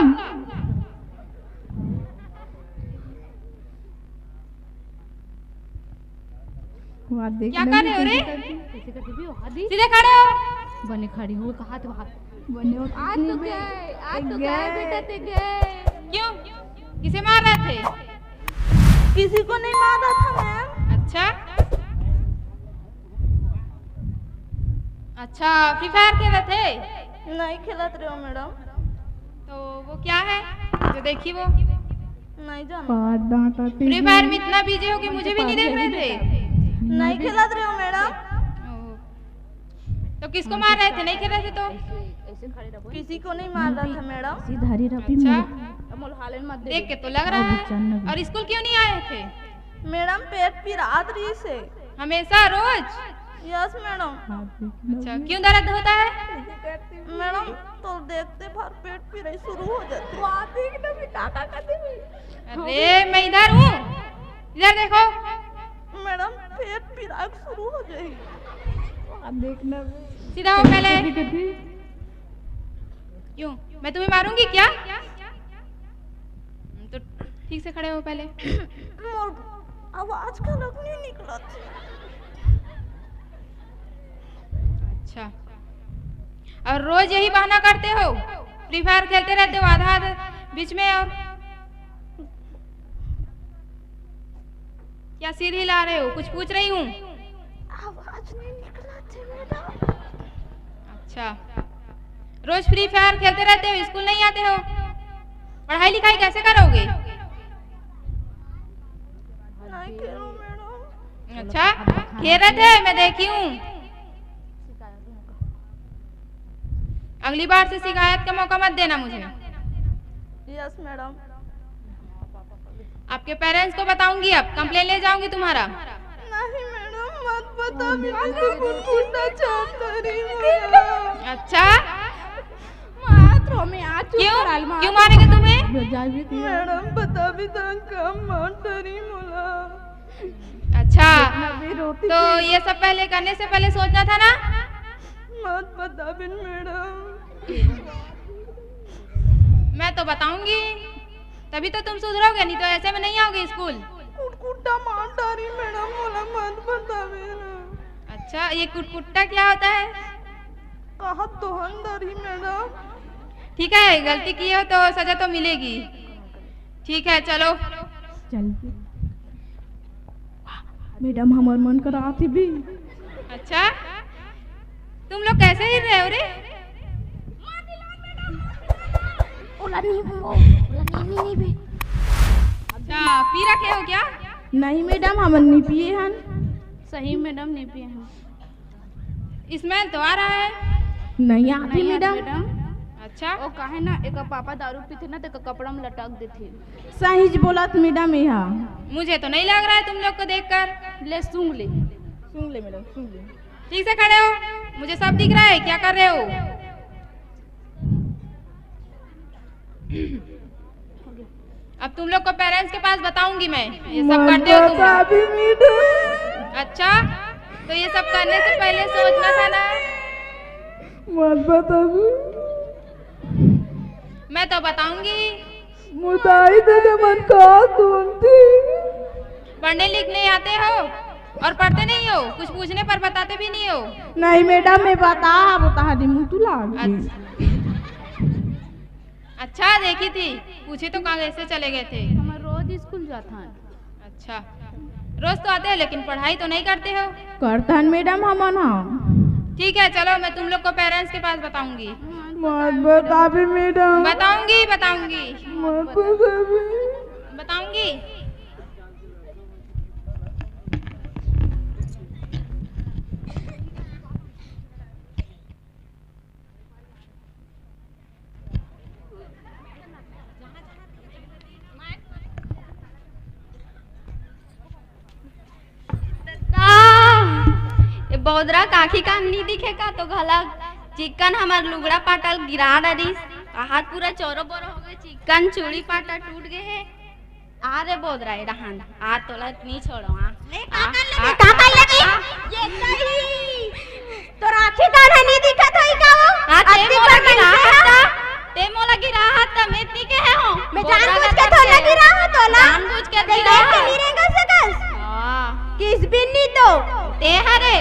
हुआ? वाह, देखना क्या कर भी रहे हो रे? कैसी करती। सीधे खड़े हो। बने खड़ी हो, कहा तो हाथ। बने हो, आज तो गए, आज तो गए बेटा, ते गए। क्यों? किसे मार रहे थे? किसी को नहीं मारा था मैम। अच्छा, अच्छा, फ्री फायर खेलत हे? नहीं खेलत रहे हो मैडम। तो वो क्या है जो देखी वो? नहीं जाना। फ्री फायर में इतना बिजी हो कि मुझे भी नहीं देख रहे थे। नहीं खेलत रहे हो मैडम। ओह। तो किसको मार रहे थे, नहीं खेल रहे थे तो? किसी को नहीं मार रहा था मैडम। सीधा रही रहा। अच्छा। देख के तो लग रहा है। और स्कूल क्यों नहीं आए थे? मैडम, पेट पिरात रही से। हमेशा रोज? Yes madam. अच्छा, क्यों दर्द होता है? मैडम, तो देखते भर पेट पिराई शुरू हो जाती। अरे, मैं इधर हूँ, इधर देखो। मैडम, पेट पिराई शुरू हो जाएगी। सीधा हो पहले। क्यों, मैं तुम्हें मारूंगी क्या? हम्म, तो ठीक से खड़े हो पहले। मोर आवाज का लग नहीं निकला। अच्छा, और रोज यही बहाना करते हो, फ्री फायर खेलते रहते हो आधा आधा बीच में, और क्या सिर हिला रहे हो? कुछ पूछ रही हूँ। आवाज नहीं निकला थे मैडम। अच्छा, रोज फ्री फायर खेलते रहते हो, स्कूल नहीं आते हो, पढ़ाई लिखाई कैसे करोगे? नहीं खेलूं मैडम। अच्छा, खेल रहे थे, मैं देखी हूँ। अगली बार से शिकायत का मौका मत देना मुझे। Yes madam. आपके पेरेंट्स को बताऊंगी, अब कंप्लेन ले जाऊंगी तुम्हारा। नहीं मैडम, मत बता, बिल्कुल कुछ ना चाहता रही हूँ। अच्छा, मात रो मैं आज चुप क्यों? करा ले, मात क्यों मारेंगे तुम्हें? मैडम, बता भी तंग कम मार डरी मोला। अच्छा, जितना भी रोती तो थी। ये सब पहले करने से पहले सोचना था ना। मत बता बिन मैडम। मैं तो बताऊंगी, तभी तो तुम सुधरोगे, नहीं तो ऐसे में नहीं आओगे स्कूल। कुटकुट्टा मार डारी मैडम, मोला मत बतावे ना। अच्छा, ये कुटकुट्टा क्या होता है? कहत तो हन डरी मैडम। ठीक है, गलती की हो तो सजा तो मिलेगी। ठीक है, चलो। चल। मैडम, हमर मन करा थी भी। अच्छा, तुम लोग कैसे हिल रहे हो रे? ओला नहीं, ओला नहीं, नहीं, नहीं बे। अच्छा, पी रखे हो क्या? नहीं मैडम, हमन नहीं पिए हन। सही मैडम, नहीं पिए हन। स्मेल तो आ रहा है। नहीं आती नहीं आती मैडम। मैडम। अच्छा। वो काहे ना, एक पापा दारू पीथे ना, तो एक कपड़ा में लटक देथे। सही बोलत मैडम, यह। मुझे तो नहीं लग रहा है तुम लोग को देखकर। ले, सूंघ ले। सूंघ ले मैडम, सूंघ ले। ठीक से खड़े हो, मुझे सब दिख रहा है, क्या कर रहे हो? अब तुम लोग को पेरेंट्स के पास बताऊंगी मैं, ये सब करते हो तुम। अच्छा, तो ये सब करने से पहले सोचना था ना। मत बता भी। मैं तो बताऊंगी। मुदाई दे दे मन का सुनती। पढ़ने लिखने आते हो और पढ़ते नहीं हो, कुछ पूछने पर बताते भी नहीं हो। नहीं मैडम, मैं बता, बता दी मुँह तुला। अच्छा, अच्छा, देखी थी, पूछे तो कहाँ कैसे चले गए थे। हम रोज स्कूल जाता है। अच्छा, रोज तो आते हो लेकिन पढ़ाई तो नहीं करते हो। करतन मैडम हमन हा। ठीक है, चलो मैं तुम लोग को पेरेंट्स के पास बताऊंगी। मत बताबी मैडम। बताऊंगी, बताऊंगी। मत बताबी। बताऊंगी। का? ए बौदरा काखी कान नी दिखे का? तो घला चिक्कन हमर लुगड़ा पाटल गिरा डरिस। हाथ पूरा चोरो बोरो हो गए, चिक्कन चूड़ी पाटा टूट गए है। आ रे बौदरा, ए डहान आ, तोला नी छोड़ो आ। ले, का आ, कर ले, आ, का कर ले? आ, ये सही। तो राखी कान नी दिखत होई का वो? हाँ, ते अत्ती मोला बड़ गिरा मनसे हस ह। ता, ते मोला गिरा हस ता, मैं इतनी के है हूँ। मैं बौदरा जानबूझ के थोड़ा गिरा हूँ तोला। जानबूझ के ते गिरा देख के हूँ। नी रेंगा सकस। हाँ। किस बिन नी तो। ते हरे,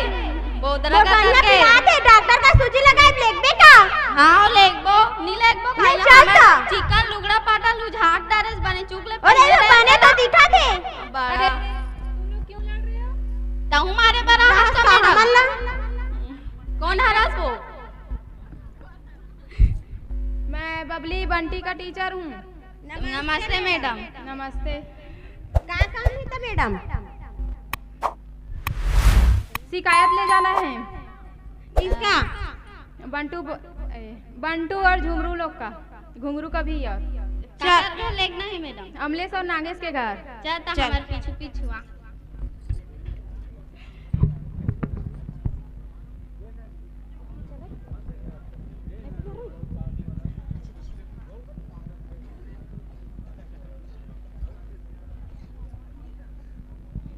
बौदरा वो का गन्ना करके। पिला दे, डॉक्टर का सूजी लगाए, लेगबे का? हाँ, लेगबो, नी लेगबो, नहीं खाइला चलता। हमें चिकन लुगड़ा पाटा लुझाट डारेस बने चुक ले अरे, पहले वो बने तो दिखा थे। बड़ा। अरे, तुम लोग क्यों लड़ रहे हो? तहु मारे बर आ हस का साला मैडम? मन ला। कौन हरस वो? मैं बबली बंटी का टीचर हूँ। नमस्ते नमस्ते मैडम। मैडम। नमस्ते। का काम है तो मैडम? शिकायत ले जाना है। किसका? बंटू ब-, ए, बंटू और झुमरू लोग का, घुंगरू का भी और चल। काकर घर लेगना है मैडम? अमलेश और नागेश के घर। चल, त चल। हमारे पीछू पीछू आ।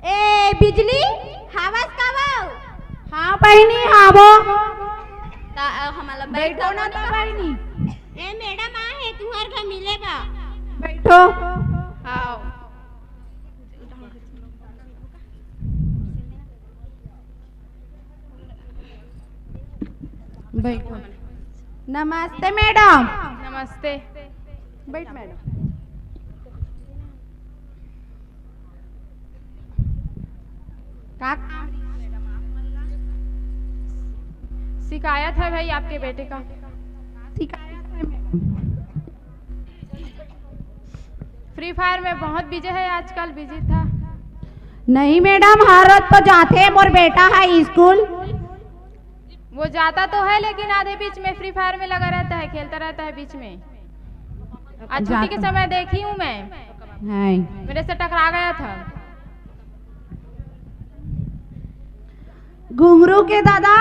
ए बिजली, हावस का वो? हाँ बहिनी, हावो। ता, अ, हमला बैठ बैठो ना ता बहिनी। ए मैडम, आ हे तुहर घर मिले बा। बैठो। हाँ। बैठो। नमस्ते मैडम। नमस्ते। बैठ मैडम। का शिकायत है भाई आपके बेटे का? शिकायत है मैडम। फ्री फायर में बहुत बिजी है आजकल, बिजी था। नहीं मैडम, हर रोज तो जाते हैं, मोर बेटा है स्कूल। वो जाता तो है, लेकिन आधे बीच में फ्री फायर में लगा रहता है, खेलता रहता है बीच में। आज छुट्टी के समय देखी हूँ मैं, मेरे से टकरा गया था। घुंगरू के दादा,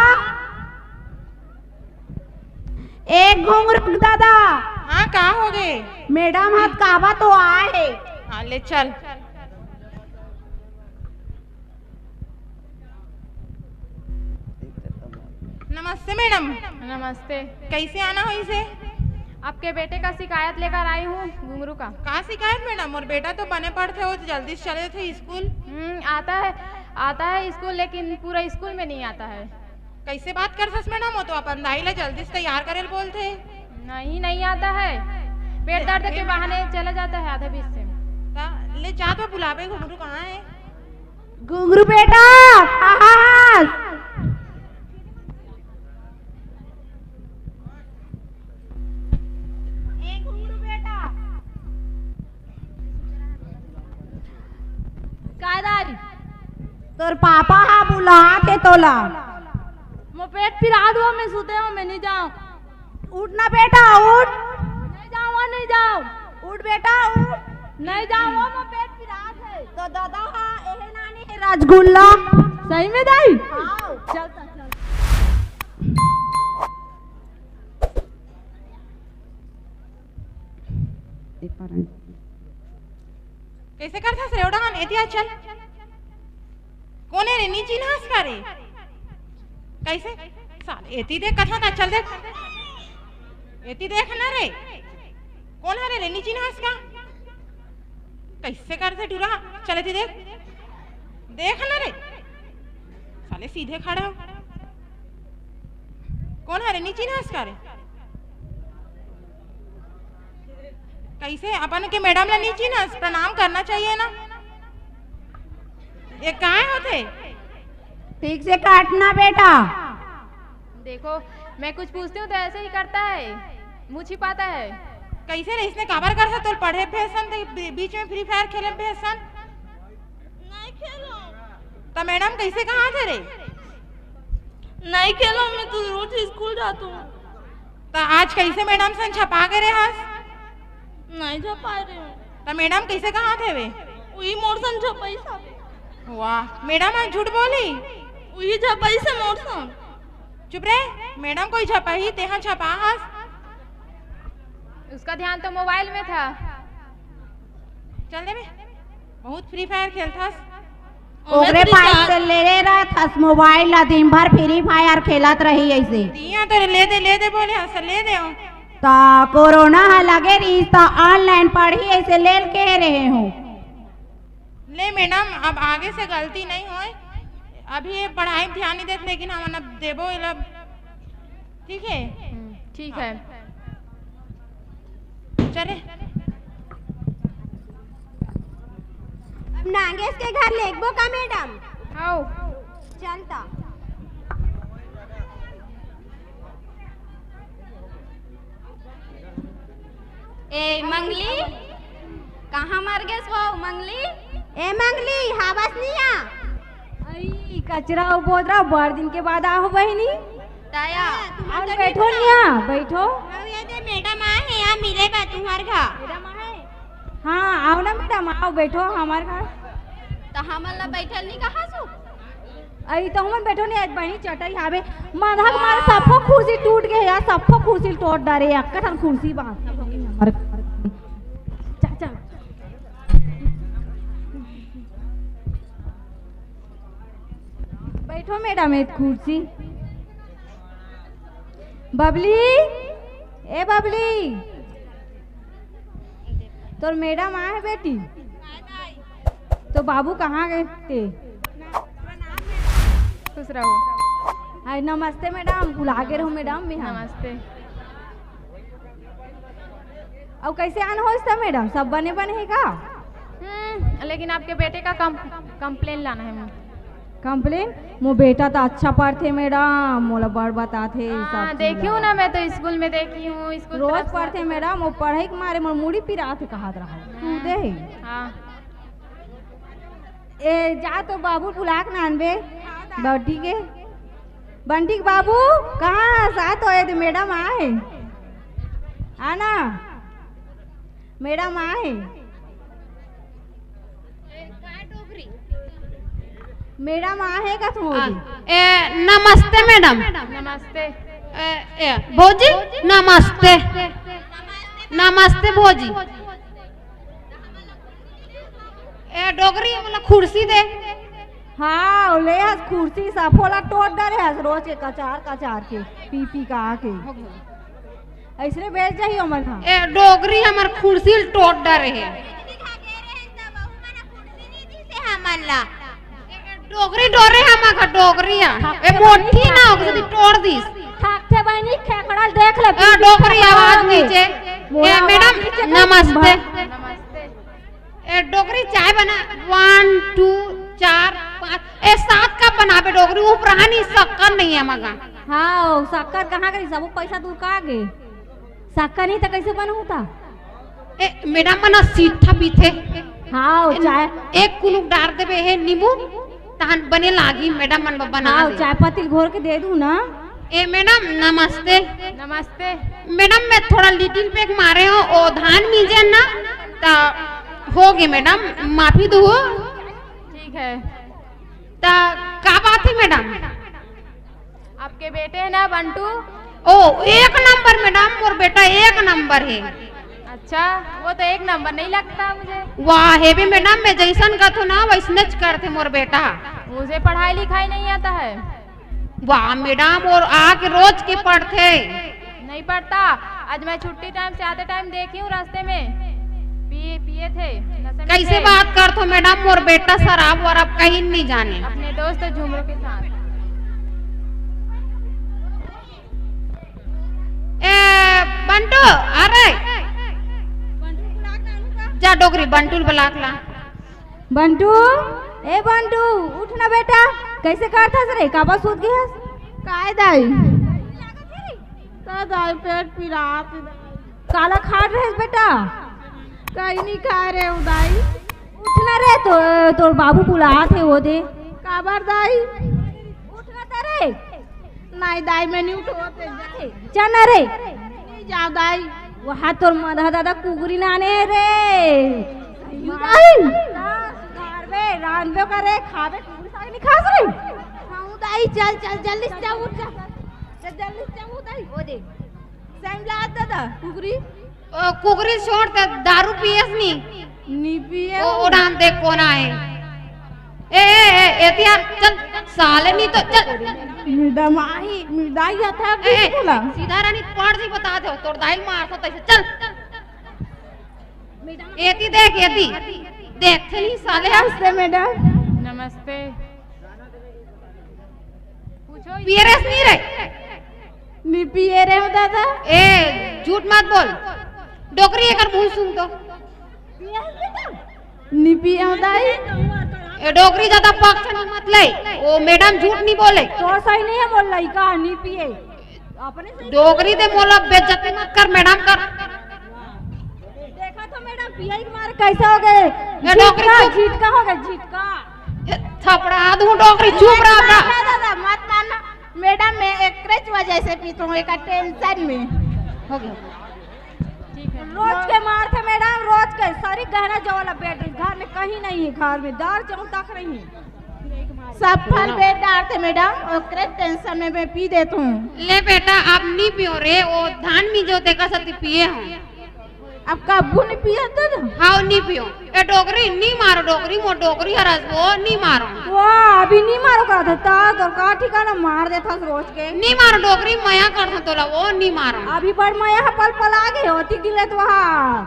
एक घुंगरू के दादा। हाँ, का हो गए? मैडम, हाथ काबा तो आए है। हाँ, ले चल। नमस्ते मैडम। नमस्ते। कैसे आना हो इसे? आपके बेटे का शिकायत लेकर आई हूँ, घुंगरू का। का शिकायत मैडम? मोर बेटा तो बने पढ़ते हो, जल्दी से चले थे स्कूल। हम्म, आता है, आता है स्कूल, लेकिन पूरा स्कूल में नहीं आता है। कैसे बात कर सकस मैडम? वो तो अपन दाई ला जल्दी से तैयार करे ल बोलते। नहीं, नहीं आता है, पेट दर्द के बहाने चला जाता है आधे बीच से। ले जा तो बुलावे, घुंगरू कहाँ है? घुंगरू बेटा, कहाँ हस? ए घुंगरू बेटा। का दाई? तोर पापा हा बुलात हे तोला। मोर पेट पिरात हे, मैं सुते हूँ, मैं नहीं जाऊँ। उठ ना बेटा, उठ। नहीं जाऊँ, नहीं जाऊँ। उठ बेटा, उठ। नहीं जाऊँ, मोर पेट पिरात हे। तो दादा हा, एहे नानी हे रसगुल्ला। सही में दाई? हाँ। चल, चल, चल। एक बार आए। कैसे करथस रे, ओड़ा हन, एती आ, चल। कोन हे रे, नी चिन्हस का रे? कैसे? साले, एती देख कथा था, चल देख। एती देख ना रे। कोन हरे रे, नी चिन्हस का? कैसे करथे टूरा? चल एती देख। देख ना रे। साले सीधे खड़े हो। कोन हरे, नी चिन्हस का रे? कैसे अपन के मैडम ला नी चिन्हस? प्रणाम करना चाहिए ना। ये काय होथे? ठीक से काटना बेटा। देखो, मैं कुछ पूछती हूँ तो ऐसे ही करता है, मुँह छिपाता है। कैसे रे, इसने काबर करथस? तोल पढ़े भेजथन ते बी-, बीच में फ्री फायर खेले भेजथन। नहीं खेलो। त मैडम कैसे कहाथे रे? नहीं खेलो, मैं तो रोज स्कूल जाता हूँ। त आज कैसे मैडम सन झपा के रे हस? नहीं झपा रहे हूँ। त मैडम कैसे कहाथे वे? वही मोर सन झपई सब। वाह, मैडम आज झूठ बोली? वही झपई से मोर सन। चुप रे, मैडम कोई झपई, तेहा झपा हस। उसका ध्यान तो मोबाइल में था। चल दे बे, बहुत फ्री फायर खेलथस। ओकरे पास से ले ले रहथस मोबाइल ला, दिन भर फ्री फायर खेलत रही ऐसे। दिया तो ले दे, ले दे बोले हस, ले दे। त कोरोना ह लगे रहिस त ऑनलाइन पढ़ही ऐसे लेल के रहे हूँ। ले मैडम, अब आगे से गलती नहीं होय, अभी ये पढ़ाई में ध्यान नहीं देत, लेकिन हमन अब देबो एला, ठीक है? हम्म, ठीक है। चले। अब नागेश के घर लेगबो का मैडम? आओ। चलता। ए मंगली, कहाँ मर गेस वो मंगली? ए मंगली, हावस नहीं आ? अई, कचरा अउ बोदरा, बड़ दिन के बाद आहो बहिनी। ताया। हाँ, तुम आओ, तो बैठो नहीं नहीं आ, बैठो। आओ, ये दे मैडम आए हैं, यहाँ मिले बा तुम्हार घर। मैडम आए? हाँ, आओ ना मैडम, आओ, बैठो हमार घर। तो हमन ला बैठल नहीं कहा सु? अई तो हमन बैठो नहीं, आज बहिनी चटई हावे, माधा के मारे सब्बो कुर्सी टूट गए यार, सब्बो कुर्सी तोड़ डारे, एक ठन कुर्सी बांस। चल, चल। बैठो मैडम, एक कुर्सी। बबली, ए बबली, तोर मैडम आए बेटी। तो बाबू कहाँ गए ते? खुश रहो। हाय, नमस्ते मैडम, भुला गे रहो मैडम, मैं हाँ। नमस्ते। अउ कैसे आन होइस त मैडम, सब बने बने हे का? हम्म, लेकिन आपके बेटे का कम, कंप्लेन लाना है मुझे। कंप्लेन? मो बेटा तो अच्छा पढ़थे मैडम, मोला बड़ बताथे हाँ, सब चीज देखी हूँ ला। ना, मैं तो स्कूल में देखी हूँ, स्कूल रोज तरफ से पढ़थे मैडम, वो पढ़ाई के मारे मोर मुड़ी पिरात हे कहत रहा। तू हम्म, दे। हाँ। ए, जा तो बाबू बुला के नानबे। बंटी के, बंटी के बाबू, कहाँ साथ होए दे मैडम आए। आना, मैडम आए। मैडम आहे का तू? आ, ए, नमस्ते मैडम। नमस्ते। ए, ए, भौजी, नमस्ते। नमस्ते भौजी। ए, डोकरी, मोला कुर्सी दे। हाँ, ले हस कुर्सी, सफो ला टोट डरे हस, रोज के कचार कचार के, पी पी का आके। अइसने बेच जाही ओमन ह। ए, डोकरी हमर कुर्सी ल टोट डरे हे। हमन ला। डोकरी डोरे हमर घर डोकरी आ। ए, मोटी ना हो, कभी तोड़ दिस। ठाकथे बहिनी, खेकड़ा ल देख ले, ए, डोकरी आवाज नीचे। ए, मोला मैडम, आवाज नीचे कर। नमस्ते। नमस्ते। ए, डोकरी चाय बना, वन, टू, चार, पाँच, ए, सात कप बनाबे डोकरी, उपराहा नहीं, शक्कर नहीं है मगा। हाँ, शक्कर कहाँ गई? सब पैसा दूर का गे? शक्कर नहीं तो कैसे बनहूँ ता? ए, मैडम मना सीठा पीथे। हाँ, ए, चाय। एक कुनुक डार देबे हे नींबू, तहन बने लागी मैडम मन बना हाँ, दे। चाय पत्ती घोर के दे दूँ ना। ए, मैडम, नमस्ते। नमस्ते। मैडम, मैं थोड़ा लिटिल ब्रेक मारे हो, ओ धान मिंजे ना, ता हो गे मैडम, माफी दो। ठीक है। ता का बात है मैडम? आपके बेटे हैं ना बंटू? ओ, एक नंबर मैडम, मोर बेटा एक नंबर है। अच्छा, वो तो एक नंबर नहीं लगता मुझे। वाह, हे भी मैडम, मैं जैसन कथो ना, वैसने च करथे मोर बेटा। मुझे पढ़ाई लिखाई नहीं आता है। वाह मैडम, और आके रोज के पढ़थे। नहीं पढ़ता। आज मैं छुट्टी टाइम से आते टाइम देखी हूँ रास्ते में पिए, पिए थे, नशे में कैसे थे। बात करथो मैडम, मोर बेटा शराब वराब कहीं नहीं जाने। अपने दोस्त झुमरू के साथ। ए, बंटू, अरे। जा डोकरी, बंटू ल बलाक ला। बंटू, ए बंटू, उठ ना बेटा। कैसे करथस रे? काबर सूत गे हस? काय दाई? का दाई, पेट पिरात हे दाई। काला खात रहेस बेटा? कहीं नहीं खा रहे हो दाई। उठ ना रे, तो, तोर बाबू बुलात हे, वो दे। काबर दाई? उठ ना त रे। नहीं दाई, मैं नहीं उठों। चल ना रे। नहीं जाओ दाई। वहाँ तोर मधा दादा कुगरी नाने हे रे। दाई। सुधारबे, रांधबे करे, खाबे, कुगरी साग नहीं खास रे। हाँ दाई, चल, चल, जल्दी से जा, उठ जा। चल, जल्दी से जा, उठ दाई। वो दे। सैम ला दादा, कुगरी। ओ, कुगरी छोड़ ते दारू पियस नी। नी पिए ओ, हो। उड़ान देख कोन आए। ए, ए, ए, ए, तियार, चल, साले नी तो, चल। मैडम आई, मैडम आई आता है, ए, ए, बोला। सीधा रानी पड़ जी बता दो, तोर दाई मार तो तैसे, चल। एती देख, एती। देखथे नी साले ह। नमस्ते मैडम। नमस्ते। पूछो। पिए रेस नी रे? नी पिए रे हो दादा। ए, झूठ मत बोल। डोकरी एकर मुंह सुन तो। नी पिए हो दाई। ए, डोकरी ज्यादा पक्ष नी मत ले। ओ मैडम झूठ नी बोले। तो सही नहीं है बोल रही का, नी पिए। अपने से डोकरी दे मोला बेइज्जती मत कर मैडम कर। देखा तो मैडम, पियई के मारे कैसे हो गए? ए, डोकरी झिटका, चुप। झिटका हो गए, झिटका। ए, थपड़ा दूं डोकरी, चुप रह, रह। दादा, दादा, मत मारना। मैडम, मैं एकरेच वजह से पीता हूँ, एक टेंशन में। हो गया। रोज के मारथे मैडम, रोज के। सारी गहना जवला बेड घर में कहीं नहीं है, घर में दर जऊं तक नहीं है। सब फल बेड डारथे मैडम, ओकरे टेंशन में मैं पी देत हूँ। ले बेटा, अब नी पियो रे, ओ धान मिंजो तेकर सेती पिए हूँ। अब कब्बू नी पियो तो? हाँ, नी पियो। ए डोकरी, नी मारो डोकरी, मोर डोकरी हरस वो, नी मारो। वाह, अभी नी मारो का था, ता तोर का ठिकाना मार देथस रोज के। नी मारो डोकरी, मया करथो तोला, वो नी मारो। अभी बड़ मया ह पल पल आ गए होती दिले तो हा।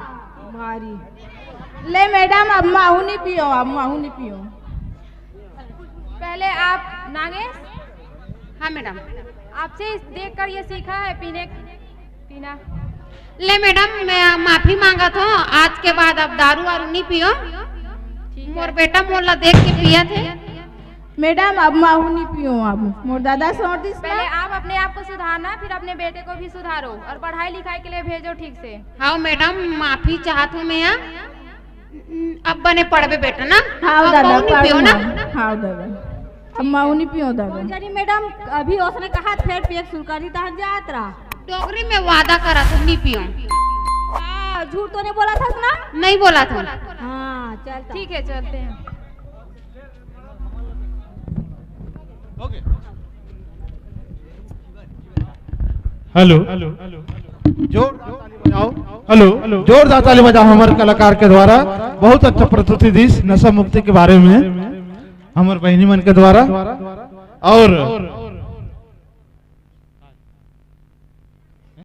भारी। ले मैडम, अब महू नी पियो, अब महू नी पियो। पहले आप नागेश। हाँ मैडम। आपसे इस देख कर ये सीखा है पीने पीना। ले मैडम, मैं माफी मांगत हूँ, आज के बाद अब दारू वारू नहीं पियो। ठीक है। मोर बेटा मोला देख के पिया थे। मैडम, अब महू नहीं पियो, अब मोर दादा छोड़ दिस ना। पहले आप अपने आप को सुधारना, फिर अपने बेटे को भी सुधारो और पढ़ाई लिखाई के लिए भेजो ठीक से। हाँ मैडम, माफी चाहत हूँ मैं। अब बने पढ़बे बेटा ना। हाँ अब दादा, महू नहीं पियो ना। हाँ दादा, अब महू नहीं पियो दादा। फूलझरी मैडम, अभी उसने कहा फिर पिए शुरू कर दी, तहन जात रहा। डोगरी में वादा करा था, नहीं पियो। हाँ, झूठ तो नहीं बोला था ना? नहीं बोला था। हाँ, चलता। ठीक है, चलते हैं। हेलो। जोरदार ताली बजाओ। हेलो। जोरदार ताली बजाओ हमारे कलाकार के द्वारा। बहुत अच्छा प्रस्तुति दिस नशा मुक्ति के बारे में हमारे बहनी मन के द्वारा। और